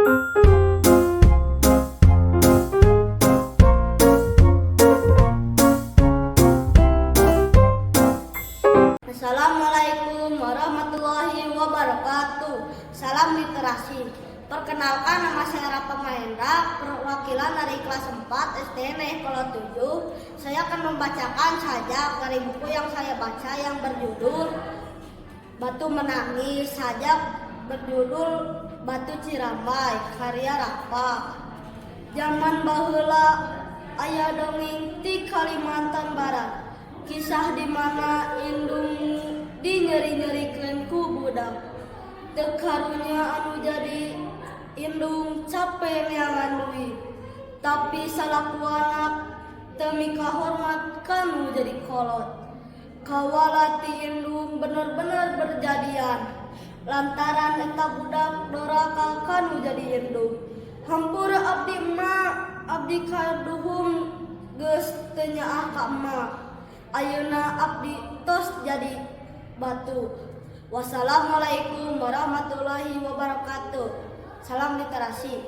Assalamualaikum warahmatullahi wabarakatuh. Salam literasi. Perkenalkan, nama saya Rafa Mahendra, perwakilan dari kelas 4 SDN Naihkolo 7. Saya akan membacakan sajak dari buku yang saya baca yang berjudul Batu Menangis. Sajak berjudul Batu Cirambay, karya Rafa. Zaman baheula aya dongeng ti Kalimantan Barat. Kisah di mana indung dinyeri-nyerikeun ku budak. Teu karunya anu jadi indung cape neangan duit. Tapi salaku anak teu mikahormat ka nu jadi kolot. Kawala ti indung bener-bener berjadian. Lantaran eta budak doraka ka nu jadi indung. Hampura abdi, Emak, abdi kaduhung geus teu nyaah ka Emak. Ayeuna abdi tos jadi batu. Wassalamualaikum warahmatullahi wabarakatuh. Salam literasi.